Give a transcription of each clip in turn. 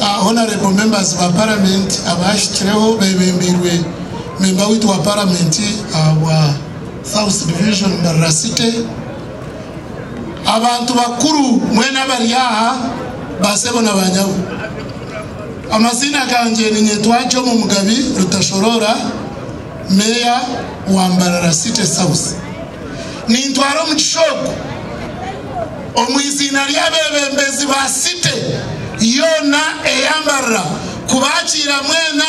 Honourable Members ba Paramenti abahikireho bebembeirwe Memba waitu wa Paramenti ahabwa South Division Mbarara City, abantu bakuru mwena abari aha, ba sebo na ba nyabo. Amaziina gangye ninyetwa Jomo Mugabi Rutashorora, Meeya wa Mbarara City South. Nintwara omugisha ogu omu iziina ry'abeebembezi ba site yoona eya Mbarara kubaakiira mwena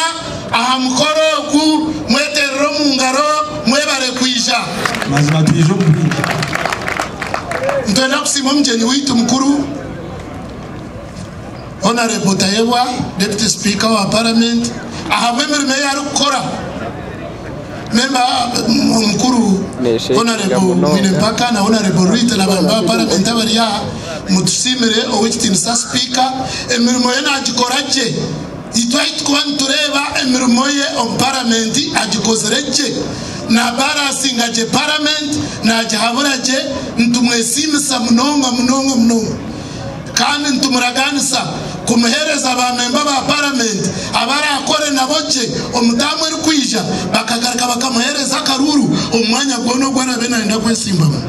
aha mukoro ogu. Mweteerere omu ngaro, mwebare kwija. Mazima twije omu bwingi. Nitwenda kusiima omugyenyi waitu mukuru Honourable Tayebwa, Deputy Speaker wa Parliament ahabw'emirimo ei arikukora. Memba omukuru Neshekinga Honourable munonga. Mwine Mpaka na Honourable Rita na ba memba ba Paramenti abari aha, mutusiimire Ow'ekitiinisa Sipiika, emirimo ye nagikora gye. Itwe ahu turikuba nitureeba emirimo ye omu Paramenti agikozire gye, na balansinga gye Paramenti, nagihabura gye, nitumwesiimisa munonga munonga munonga. Kandi nitumuraganisa kumuheereza ba memba ba Paramenti abaraakore nabo gye omu taamu erikwija bakagaruka bakamuheereza akaruuru omu mwanya gwona ogu araabe naayenda kwesimbamu.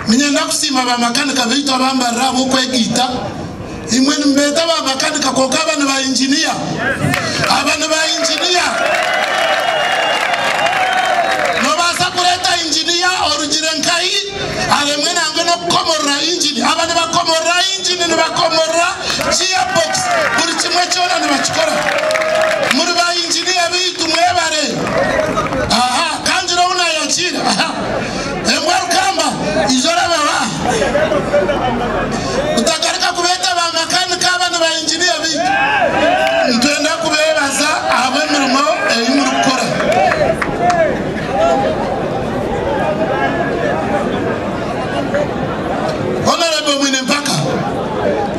Niinyenda kusiima ba makanika baitu abambarira ahabw'okwegaita. Imwe nimubeeta ba makanika kwonka aba ni ba inginiya. Aba ni ba inginiya. Noobaasa kureeta inginiya orugire nkahi aremwe nangwa n'okukomorora ingini. Aba nibakomorora ingini, nibakomorora gear box, buri kimwe kyona nibakikora. Muri ba inginiya baitu mwebare. Aha, ka ngire ou naayakiira. Aha, embwa rukamba, ija orabe aha. Mutagaruka kubeeta ba makanika aba ni ba inginiya baitu. Nitwenda kubeebaza ahabw'emirimo ei murikukora. Honourable Mwine Mpaka,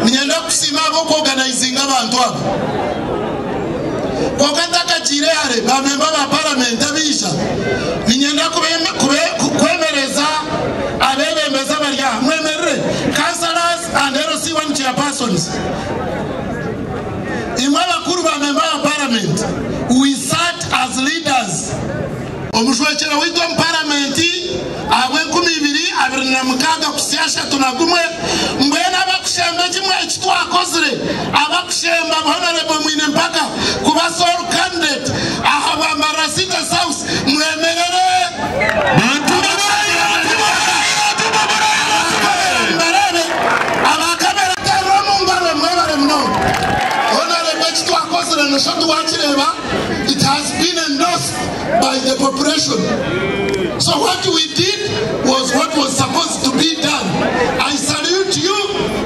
niinyenda kukusiima ahabw'okuorganizinga abantu aba. Kwonka ntakagiire hare, ba memba ba paramenti abaija, niinyenda kwemereza abeebembezi abari aha. Mwemerere, Councillors and LC1 Chairpersons. Imwe abakuru ba memba ba paramenti, we sat as leaders. Omujwekyerwa waitu omu Paramenti ahabw'enkumi ibiri abiri na mukaaga kuhitsya ashatu na gumwe, mbwenu abakushemba ekimwe eki twakozire, abakushemba Honorable Mwine Mpaka kuba sole candidate aha bwa Mbarara City South, mwemerere. Bantu Mbarebe abakamera, terera omu ngaro, mwebare munonga. Honorable, eki twakozire nikyo tuwakireeba, it has been endorsed by the population. So what we did was what was supposed to be done. I salute you,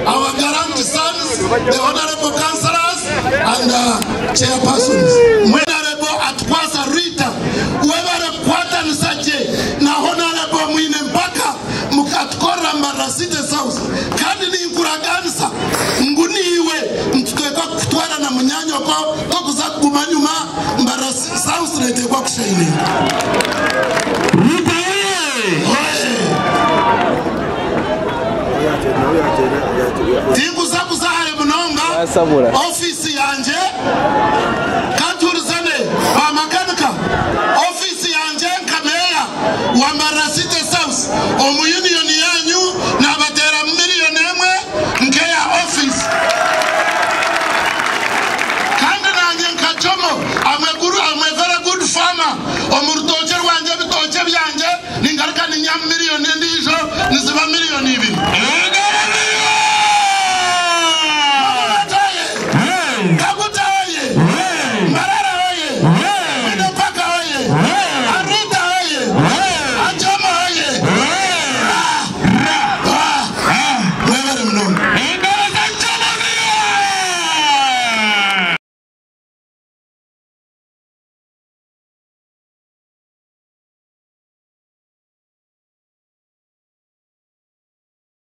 our gallant sons, the honorable councillors and chairpersons. Honorable Atukwasa Rita, webare kukwatanisa gye na Honorable Mwine Mpaka mukatukorera Mbarara City South. Kandi ninkuraganisa ngu niiwe nituteekwa kutwara na munyanyoko, tokuza kuguma nyuma. Mbarara South neteekwa kushayininga. Rita oye! Tinkuza kuza hare munonga. Yasabura. Ofiisi yangye, kanturizane bamakanika, ofiisi yangye nka meeya wa Mbarara City South, omu union yanyu nabateera 1 million nkeya ofiisi. Kandi nanye nka Jomo, I'm a very good farmer. Omu rutookye rwangye, ebitookye byangye ningaruka ninya miliyoni endiijo, niziba 2 miliyoni.